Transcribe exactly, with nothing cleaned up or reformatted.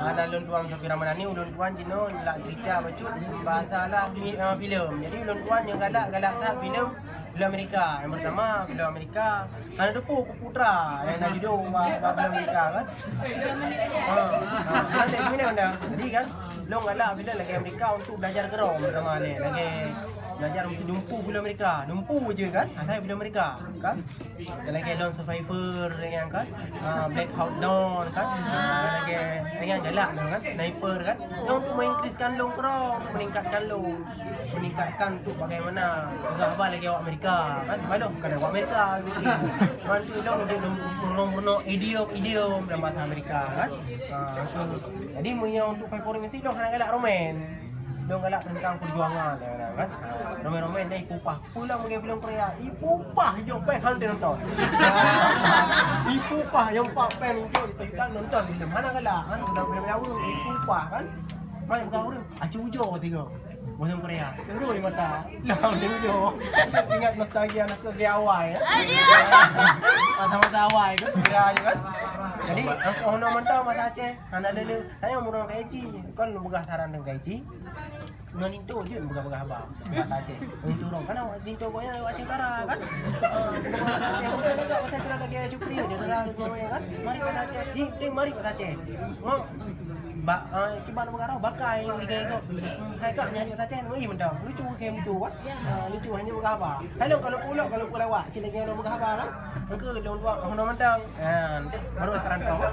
Hana lôn tuan Sofi Ramadhani, ulôn tuan jinoe lak cerita bacut bahasa lah mi-, eh, filem. Jadi ulôn tuan nyang galak, galak that filem, filem Amerika. Yang pertama, filem Amerika. Hana depu ku putra yang na judul ba, ba filem Amerika kan. Ha, ha, kan dia gini dah. Jadi kan, lôn galak filem lagèe Amerika untuk belajar keudroe pertama ni. Lagèe belajar mesti dumpu filem Amerika. Dumpu je kan, asai filem Amerika kan. Lagèe Lone Survivor, kan? Ah, Black Hawk Down, kan? Ah, lagèe, lagèe galak tu, kan? Sniper, kan? Yang untuk menginkriskan lôn keudroe, untuk meningkatkan lôn. Meningkatkan untuk bagaimana peugah haba lagèe awak Amerika, kan? Malu bukan awak Amerika, gitu. Bantu lôn untuk meurunoe-meurunoe idiom-idiom dalam bahasa Amerika, kan? Ah, tu. Jadi, meunyoe untuk favorit mesti lôn hana galak roman. Lôn galak tentang perjuangan, kan? Ah, roman-roman deh, kupah. Pulang bagi filem Korea, ibu pah jok pen hal dia nonton. Ibu pah yang pak pen jok di tingkat nonton filem. Mana galak kan? Sudah filem Jawa, ibu pah kan? Mai bukan urut, acu ujo tiga. Filem Korea. Terus di mata. Nah, dia ujo. Ingat nostalgia anak sebagai awal ya. Masa-masa awal kan? Kira aja kan? Jadi, oh, nak mentang masa Aceh, anak lele. Saya mau orang kaji. Kan lu pegang saran dengan kaji. Ngon Linto jeuet peugah-peugah haba. Bahasa Aceh. Linto rong. Kan awak Linto gobnyan awak Aceh Utara, kan? Ah, bukan lagak bahasa Aceh lagèe Jupri je, kan? Mari bahasa Aceh. Ding, ding, mari bahasa Aceh. Ngom, ba, ah, cuba nak peugah roh, bakai, tiga ekor. Hmm, hai kak nyanyi bahasa Aceh, ui, mantap. Lucu ke betul, kan? Ah, lucu, hanya peugah haba. Hello, kalau pulak, kalau pulak awak, cina lagi peugah haba, kan? Engke lôn dua, oh, mantap. Ah, baru sekarang kau, kan?